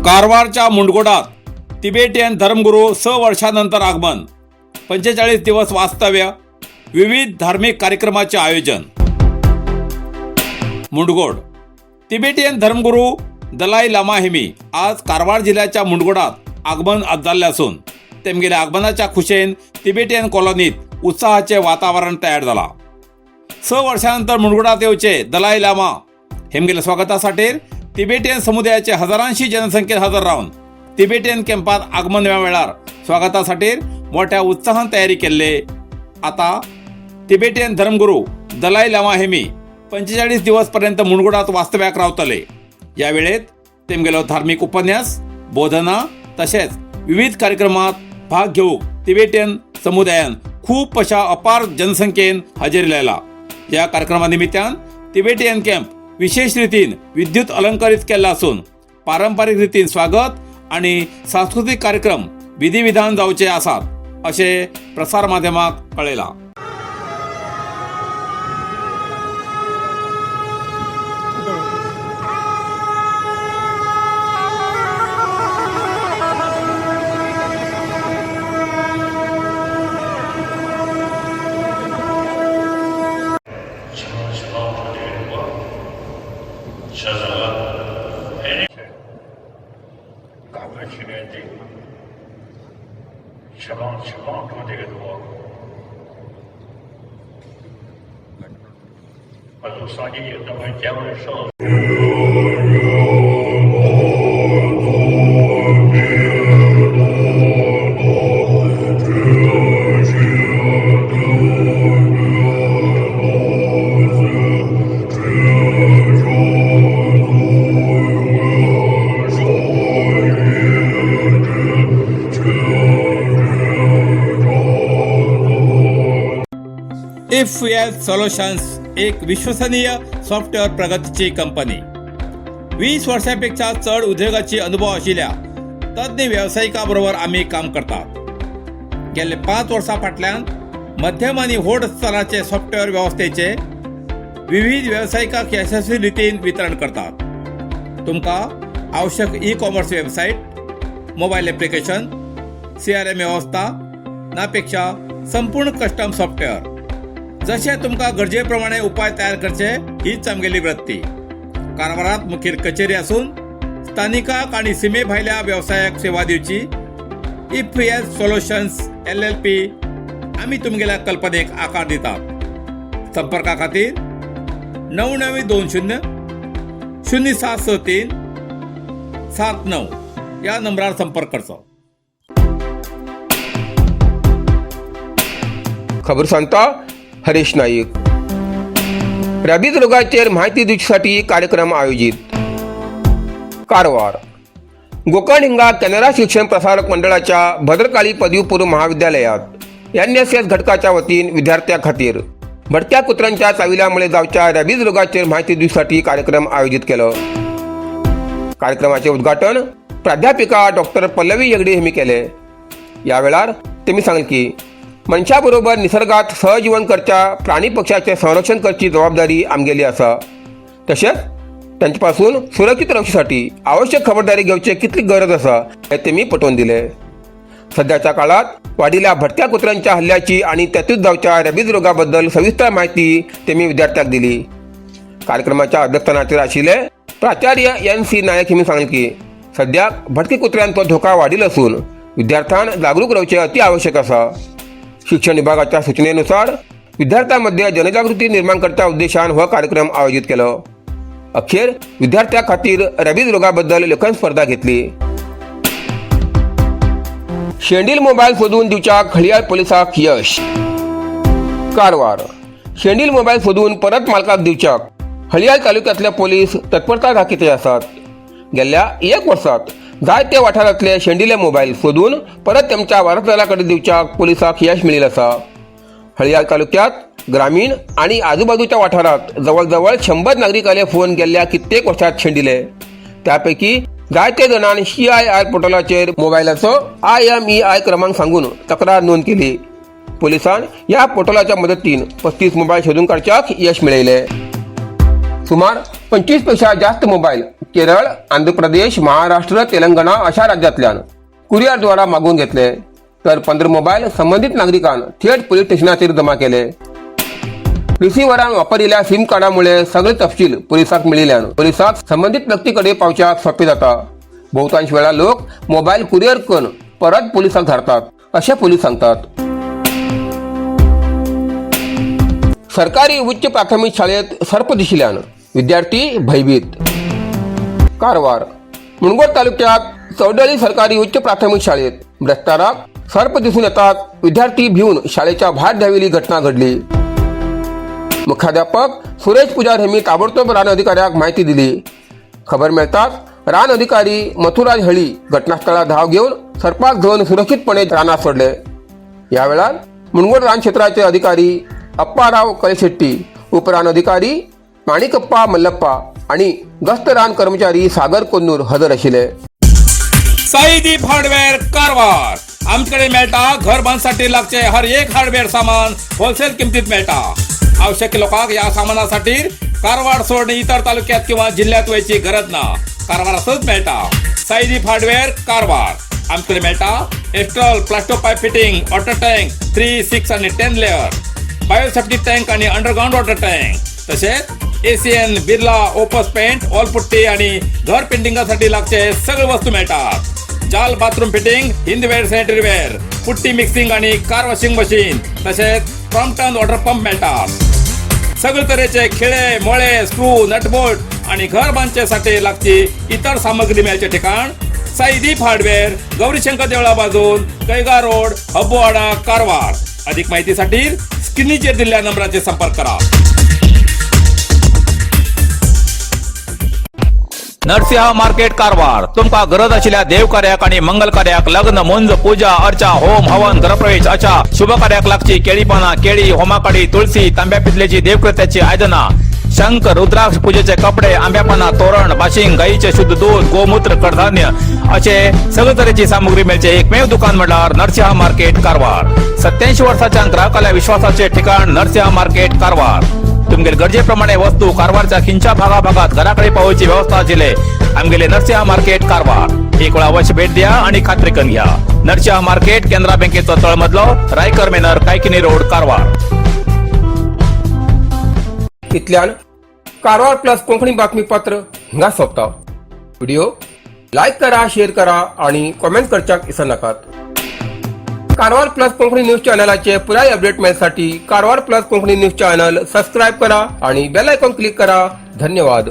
कारवारच्या मुंडगोडात Tibetan धर्मगुरू 6 वर्षानंतर आगमन. 45 दिवस वास्तव्य, विविध धार्मिक कार्यक्रमाचे आयोजन. मुंडगोड. तिबेटियन धर्मगुरू दलाई लामा हेमी आज कारवार जिल्ह्याच्या मुंडगोडात आगमन जाल्ले असून तेमगेल्या आगमनाच्या खुशेन तिबेटियन कॉलनीत उत्साहाचे वातावरण तयार झाला. 6 वर्षानंतर मुंडगोडात येवचे दलाई लामा हेमगेल्या स्वागतासाठी तिबेटियन समुदायाचे हजारांशी जनसंख्येत हजर राहून तिबेटियन कॅम्पात आगमन वेळार स्वागतासाठी मोठ्या उत्साहान तयारी केल्ले. आता तिबेटियन धर्मगुरू दलाई लामा हेमी 45 दिवस पर्यंत मुंडगुडात वास्तव्याक रावतले. या वेळेत तेमगेलो धार्मिक उपन्यास, बोधना तसेच विविध कार्यक्रमात भाग घेऊक तिबेटियन समुदायान खूप अशा अपार जनसंख्येन हजेरी लायला. या कार्यक्रमानिमित्तान तिबेटियन कॅम्प विशेष रीतीन विद्युत अलंकारित केल्ला असून पारंपरिक रीतीन स्वागत आणि सांस्कृतिक कार्यक्रम विधिविधान जावचे आसात, असे प्रसार माध्यमाक कळयला. 抢抢抢多这个多，我做上级也都会讲的少。 if L solutions, एक विश्वसनीय सॉफ्टवेअर प्रगतीची कंपनी. 20 वर्षापेक्षा चड उद्योगाची अनुभव आशिल्ल्या तज्ञ वेवसायिका बरोबर आमी काम करतात. गेल्ले 5 वर्सां फाटल्यान मध्यम आनी व्हड स्तराचे सॉफ्टवेअर वेवस्थेचे विविध वेवसायिकांक यशस्वी रितीन वितरण करतात. तुमकां आवश्यक e commerce website, mobile application, CRM वेवस्था नापेक्षा संपूर्ण कस्टम सॉफ्टवेअर, जशें तुमकां गरजे प्रमाणे उपाय तयार करचे, हीच आमगेली वृत्ती. कारवारात मुखेल कचेरी असून स्थानिकाक आनी सिमे भायल्या वेवसायाक सेवा दिवची if S solutions LLP. आमी तुमगेल्या कल्पनेक आकार दितात. संपर्का खातीर 9920076379 या नंबरार संपर्क करचो. खबर सांगता हरीश नाईक. रॅबीज रोगाचेर माहिती दिवच्यासाठी कार्यक्रम आयोजित. कारवार. गोकर्ण हिंगा कॅनरा शिक्षण प्रसारक मंडळाच्या भद्रकाली पदवीपूर्व महाविद्यालयात एनएसएस घटकाच्या वतीन विद्यार्थ्यां खातीर भटक्या कुत्र्यांच्या चाविल्यामुळे जावच्या रॅबीज रोगाचेर माहिती दिवसाठी कार्यक्रम आयोजित केलो. कार्यक्रमाचे उद्घाटन प्राध्यापिका डॉक्टर पल्लवी हेगडे यांनी केले. या वेळार त्यांनी सांगले की मनशाबरोबर निसर्गात सहजीवन करच्या प्राणी पक्षाचे संरक्षण करची जबाबदारी आमगेली आसा. तशेंच तांचे पासून सुरक्षीत रावच्यासाठी आवश्यक खबरदारी घेवचे कितली गरज आसा हे तेमी पटोवन दिले. सध्याच्या काळात वाढिल्ल्या भटक्या कुत्र्यांच्या हल्ल्याची आणि त्यातून जावच्या रॅबीज रोगाबद्दल सविस्तर माहिती तेमी विद्यार्थ्यांक दिली. कार्यक्रमाच्या अध्यक्षस्थानाचेर आशिल्ले प्राचार्य एन सी नायक यांनी सांगले की सध्या भटके कुत्र्यांचो धोका वाडिल्लो असून विद्यार्थ्यान जागरूक रावचे अति आवश्यक आसा. शिक्षण विभागाच्या सूचनेनुसार विद्यार्थ्यांमध्ये जनजागृती निर्माण करच्या उद्देशान हो कार्यक्रम आयोजित केलो. अखेर विद्यार्थ्यां खातीर रॅबीज रोगाबद्दल लेखन स्पर्धा घेतली. शेंडील मोबाईल सोदून दिवच्याक हळियाळ पोलिसाक यश. कारवार. शेंडील मोबाईल सोदून परत मालकाक दिवच्याक हळियाळ तालुक्यातले पोलीस तत्परता दाखयत आसात. गेल्ल्या एक वर्सात जायते वाठारांतले शेंडिले मोबाईल सोदून परत तेमच्या वारसदारा कडेन दिवच्याक पोलिसाक यश मेळिल्लें आसा. हळियाळ तालुक्यात ग्रामीण आणि आजूबाजूच्या वाठारात जवळजवळ 100 नागरिकाले फोन गेल्ल्या कित्येक वर्षात शेंडिले. त्यापैकी जायते जाणांनी सीआयआर पोर्टलाचेर मोबायलाचो आयएमईआय क्रमांक सांगून तक्रार नोंद केली. पोलिसान या पोर्टलाच्या मदतीन 35 मोबाईल शोधून काडच्याक यश मेळयले. सुमार 25 पेक्षा जास्त मोबाईल केरळ, आंध्र प्रदेश, महाराष्ट्र, तेलंगणा अशा राज्यांतल्यान कुरिअरद्वारा मागवून घेतले, तर 15 मोबाईल संबंधित नागरिकांन थेट पोलीस स्टेशनाचेर जमा केले. रिसिव्हरान वापरिल्ल्या सिम कार्डामुळे सगळे तपशील पोलिसांक मेळिल्ल्यान पोलिसांक संबंधित व्यक्तीकडे पावच्याक सोपे जाता. बहुतांश वेळा लोक मोबाईल कुरिअर करून परत पोलिसांक धाडतात, असे पोलीस सांगतात. सरकारी उच्च प्राथमिक शाळेत सर्प दिशिल्यान विद्यार्थी भयभीत. कारवार. मुनगोड तालुक्यात चौडळी सरकारी उच्च प्राथमिक शाळेत भ्रष्टाराक सर्प दिसून येतात विद्यार्थी भिवून शाळेच्या बाहेर धाविली घटना घडली. मुख्याध्यापक सुरेश पुजार यांनी ताबडतोब रान अधिकाऱ्याक माहिती दिली. खबर मिळताच रान अधिकारी मथुराज हळी घटनास्थळात धाव घेऊन सर्पाक धरून सुरक्षितपणे रानात सोडले. या वेळात मुनगोड रान क्षेत्राचे अधिकारी अप्पाराव कळशेट्टी, उपरान अधिकारी माणिकप्पा मल्लप्पा आणि गस्त रान कर्मचारी सागर कोन्नूर हजर आशिल्ले. साईदीप हार्डवेअर कारवार. आमच्याकडे मेळटा घर बांधसाठी लागचे हर एक हार्डवेअर सामान होलसेल किमतीत मेळटा. आवश्यक लोकांक या सामानासाठी कारवार सोडून इतर तालुक्यात किंवा जिल्ह्यात वयची गरज ना. कारवारातच मेळटा साईदीप हार्डवेअर कारवार. आमच्याकडे मेळटा Astral plasto pipe fitting, water tank 3, 6 आणि 10 लेअर, बायोसेफ्टी टँक आणि अंडरग्राऊंड वॉटर टँक, तसेच Asian Birla Opus paint, wall putty आणि घर पेंटिंगासाठी लागचे सगळे वस्तू मिळतात. जाल bathroom fitting, Hindware sanitary ware, putty mixing आणि कार वॉशिंग मशीन, तसेच क्रॉम्प्टन वॉटर पंप मिळतात. सगळे तऱ्हेचे खिळे, मोळे, स्क्रू, नटबोल्ट आणि घर बांधण्यासाठी लागची इतर सामग्री मिळायचे ठिकाण साईदीप हार्डवेअर, गौरीशंकर देवळा बाजून, कैगा रोड, हब्बोवाडा, कारवार. अधिक माहितीसाठी स्क्रीनचेर दिलेल्या नंबराचे संपर्क करा. नरसिंह मार्केट कारवार. तुमका गरज आशिल्ल्या देवकार्याक आणि मंगल कार्याक, लग्न, मुंज, पूजा अर्चा, होम हवन, गृहप्रवेश अशा शुभ कार्याक लागची केळी पाना, केळी, होमाकाडी, तुळशी, तांब्या पितलेची देवकृत्याची आयदना, शंख, रुद्राक्ष, पूजेचे कपडे, आंब्यापाना तोरण, बाशिंग, गाईचे शुद्ध दूध, गोमूत्र, कडधान्य असे सगळे तऱ्हेची सामुग्री मिळचे एकमेव दुकान म्हटल्यार नरसिंह मार्केट कारवार. 87 वर्षाच्या ग्राहकाला विश्वासाचे ठिकाण नरसिंह मार्केट कारवार. तुमगेले गरजेप्रमाणे वस्तू कारवारच्या खिंच्या भागाभागात घराकडे पावोवची व्यवस्था आशिल्ले आमगेले नरसिंह मार्केट कारवार. एक वेळा अवश्य भेट द्या आणि खात्री करून घ्या. नरसिंह मार्केट, केनरा बँकेचो तळमजलो, रायकर मेनर, कायकिनी रोड, कारवार. इतल्यान कारवार प्लस कोंकणी बातमीपत्र हिंगा सोंपता. व्हिडिओ लायक करा, शेअर करा आणि कॉमेंट करच्याक विसरनाकात. कारवार प्लस कोंकणी न्यूज चॅनलाचे पुराय अपडेट मेळसाठी Karwar plus Konkani news channel subscribe करा आणि बेल आयकॉन क्लिक करा. धन्यवाद.